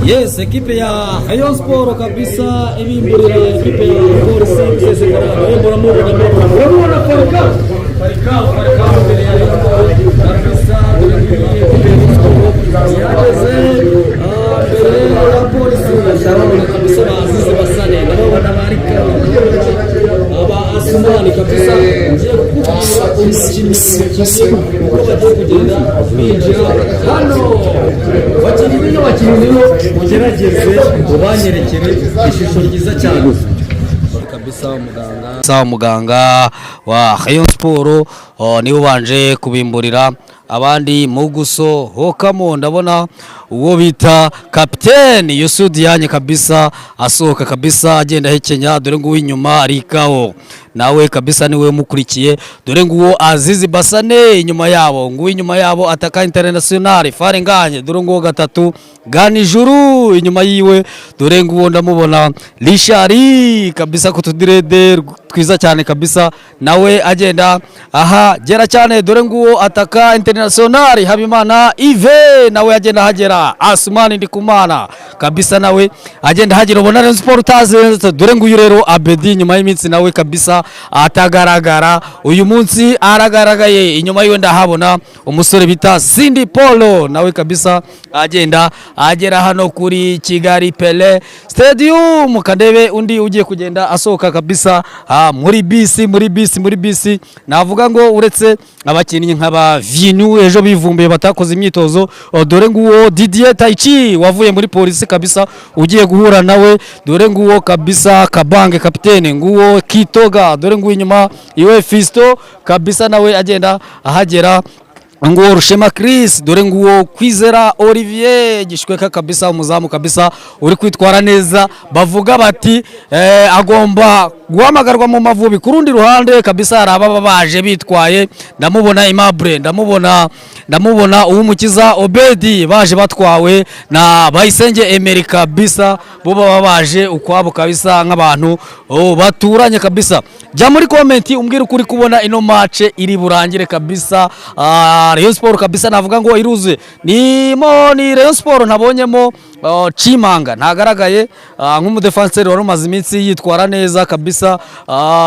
Yes, ekipe ya Rayon Sport kabisa ibimburira ekipe ya Polisi gusesekara. Muramubona, muramubona Falcao, Falcao, Falcao imbere ya Rayon Sport kabisa. Dore ngiyi ekipe ya Rayon Sport yageze mbere ya Polisi. Ndababona kabisa bazize basane, ndababona barika aba Asumani kabisa. Ngiye kukubwira umukinnyi umukinnyi uko bagiye kugenda binjira hano. Bakinnyi bino, bakinnyi bino, mugerageze ubanyerekere ishusho ryiza cyane kabisa. Muganga Sa muganga wa Rayon Sport, oh, niwe ubanje kubimburira abandi mu gusohokamo. Ndabona uwo bita kapiteni Youssou Diagne kabisa asohoka kabisa agenda ahekenya. Dore nguwo inyuma arikaho nawe kabisa niwe umukurikiye. Dore nguwo Azizi Basane inyuma yabo, nguwo inyuma yabo Ataka International Farenganye. Dore nguwo gatatu Ganijuru inyuma yiwe. Dore nguwo ndamubona Richard kabisa ku tudirede twiza cyane kabisa, nawe agenda aha gera cyane. Dore nguwo Ataka International Habimana Yves nawe agenda ahagera. Asumani Ndikumana kabisa nawe agenda ahagera. Ubona Rayon Sport utazi. Dore nguyu rero Abedi, nyuma y'iminsi nawe kabisa atagaragara, uyu munsi aragaragaye. Inyuma yiwe ndahabona umusore bita Cindy Polo, nawe kabisa agenda agera hano kuri Kigali Pele Stadium. Kandebe undi ugiye kugenda asohoka kabisa muri bisi, muri bisi, muri bisi. Navuga ngo uretse abakinnyi nk'aba Vinu ejo bivumbuye batakoze imyitozo, oh, dore nguwo Didier Taichi wavuye muri Polisi kabisa ugiye guhura nawe. Dore nguwo kabisa Kabange kapitene, nguwo Kitoga. Dore nguwo inyuma iwe Fisto kabisa nawe agenda ahagera, nguwo Rushema Chris. Dore nguwo Kwizera Olivier Gishweka kabisa, umuzamu kabisa uri kwitwara neza, bavuga bati agomba guhamagarwa mu Mavubi. Ku rundi ruhande kabisa hari ababa baje bitwaye, ndamubona Aimable, ndamubona Uwumukiza Obedi, baje batwawe na Bayisenge Emery kabisa, bo baba baje ukwabo kabisa nk'abantu, oh, baturanye kabisa. Jya muri comment umbwire uko uri kubona ino match iri burangire kabisa. Rayon Sport kabisa navuga ngo iruzuye, nimo ni Rayon Sport ntabonyemo Chimanga ntagaragaye nk'umudefanseri wari umaze iminsi yitwara neza kabisa.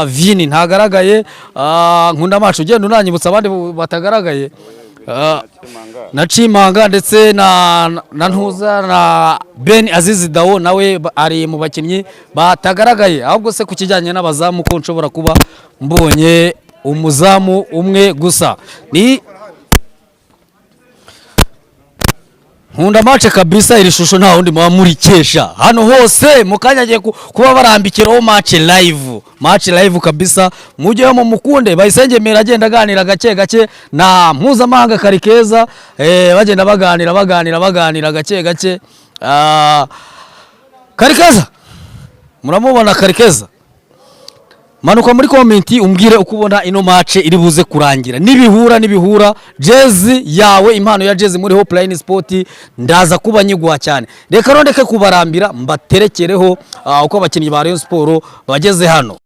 Vini ntagaragaye. Nkunda match ugenda unanyibutsa abandi batagaragaye. Na Chimanga ndetse na Ntuza na Ben Aziz Dawo nawe ari mu bakinnyi batagaragaye. Ahubwo se ku kijyanye n'abazamu, ko nshobora kuba mbonye umuzamu umwe gusa ni Nkunda match kabisa. Iri shusho nta wundi muba murikesha hano hose. Mu kanya agiye kuba barambikiraho match live, match live kabisa. Mujye mu mukunde Bayisenge Mera agenda aganira gake gake na mpuzamahanga Karikeza, bagenda baganira, baganira, baganira gake gake. Karikeza muramubona. Karikeza, manuka muri comment umbwire uko ubona ino match iri buze kurangira. Nibihura, nibihura, jezi yawe, impano ya jezi muri Hope Sport ndaza kuba nyiguha cyane. Reka rondeke kubarambira, mbaterekereho uko abakinnyi ba Rayon Sport bageze hano.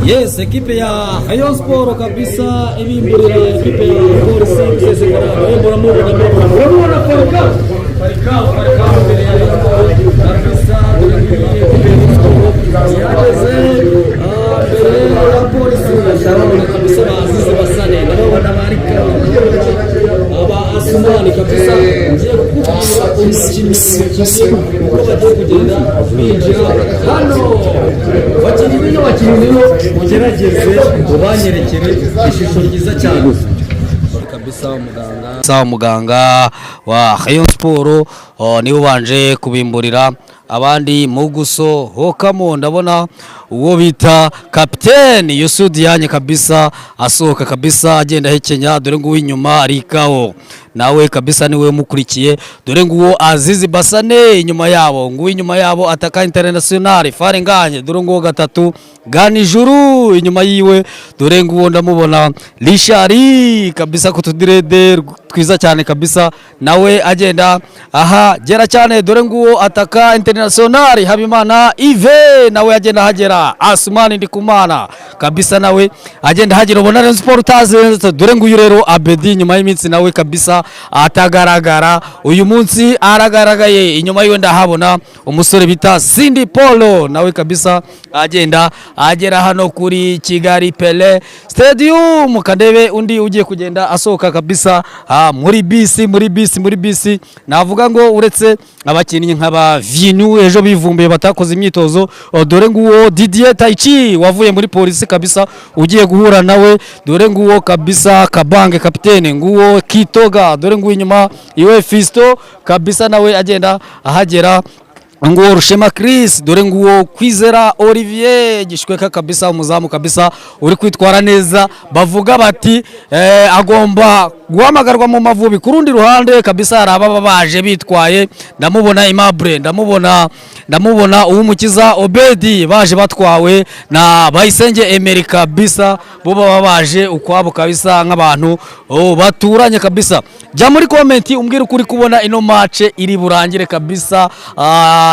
Yes, ekipe ya Rayon Sport kabisa ibimburira ekipe ya Polisi gusesekara. Muramubona, muramubona Falcao, Falcao, Falcao imbere ya Rayon Sport kabisa. Dore ngiyi ekipe ya Rayon Sport yageze mbere ya Polisi. Ndababona kabisa bazize basane, ndababona barika aba Asumani kabisa. Ngiye kukubwira umukinnyi umukinnyi uko bagiye kugenda binjira hano. Bakinnyi bino, bakinnyi bino, mugerageze ubanyerekere ishusho ryiza cyane Kabisa muganga, sa muganga wa Rayon Sport, oh, niwe ubanje kubimburira abandi mu gusohokamo. Ndabona uwo bita kapiteni Youssou Diagne kabisa asohoka kabisa agenda ahekenya. Dore nguwo inyuma arikaho nawe kabisa niwe umukurikiye. Dore nguwo Azizi Basane inyuma yabo, nguwo inyuma yabo Ataka International Farenganye. Dore nguwo gatatu Ganijuru inyuma yiwe. Dore nguwo ndamubona Richard kabisa ku tudirede twiza cyane kabisa, nawe agenda aha. ahagera cyane. Dore nguwo ataka international Habimana Yves, nawe agenda ahagera. Asumani Ndikumana kabisa nawe agenda ahagera. Ubona Rayon Sport utazi. Dore nguyu rero Abedi, nyuma y'iminsi nawe kabisa atagaragara, uyu munsi aragaragaye. Inyuma yiwe ndahabona umusore bita Cindy Polo, nawe kabisa agenda agera hano kuri Kigali Pele Stadium. Kandebe undi ugiye kugenda asohoka kabisa muri bisi, muri bisi, muri bisi. Navuga ngo uretse abakinnyi nk'aba Vinu ejo bivumbuye batakoze imyitozo, dore nguwo Didier Taichi wavuye muri polisi kabisa ugiye guhura nawe. Dore nguwo kabisa Kabange kapitene, nguwo Kitoga, dore nguwo inyuma iwe Fisto kabisa nawe agenda ahagera, nguwo Rushema Chris, dore nguwo Kwizera Olivier Gishweka kabisa, umuzamu kabisa uri kwitwara neza, bavuga bati agomba guhamagarwa mu Mavubi. Ku rundi ruhande kabisa hari ababa baje bitwaye, ndamubona Aimable, ndamubona Uwumukiza Obedi, baje batwawe na Bayisenge Emery kabisa, bo baba baje ukwabo kabisa nk'abantu baturanye kabisa. Jya muri comment umbwire uko uri kubona ino match iri burangire kabisa.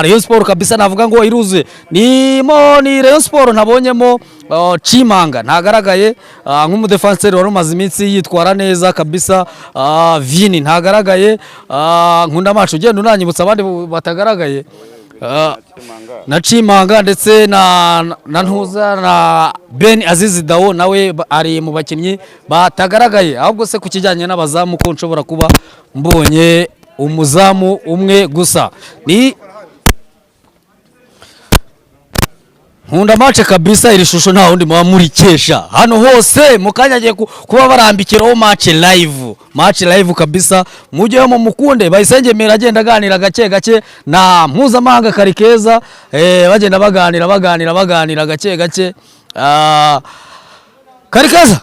Rayon Sport kabisa navuga ngo iruzuye, nimo ni Rayon Sport ntabonyemo Chimanga, ntagaragaye nk'umudefanseri wari umaze iminsi yitwara neza kabisa. Vini ntagaragaye. Nkunda match ugenda unanyibutsa abandi batagaragaye. Na Chimanga ndetse na Ntuza na Ben Aziz Dawo nawe ari mu bakinnyi batagaragaye. Ahubwo se ku kijyanye n'abazamu, ko nshobora kuba mbonye umuzamu umwe gusa, ni Nkunda match kabisa. Iri shusho nta wundi muba murikesha hano hose. Mu kanya agiye kuba barambikiraho match live, match live kabisa, mujyeho mu mukunde. Bayisenge Mera agenda aganira gake gake na mpuzamahanga Karikeza, bagenda baganira, baganira, baganira gake gake. Karikeza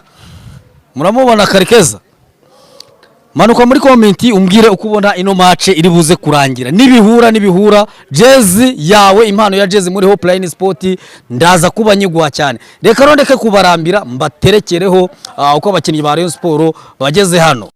muramubona. Karikeza, manuka muri comment umbwire uko ubona ino match iri buze kurangira. Nibihura, nibihura, jezi yawe, impano ya jezi muri Hope Sport ndaza kuba nyiguha cyane. Reka rondeke kubarambira, mbaterekereho uko abakinnyi ba Rayon Sport bageze hano.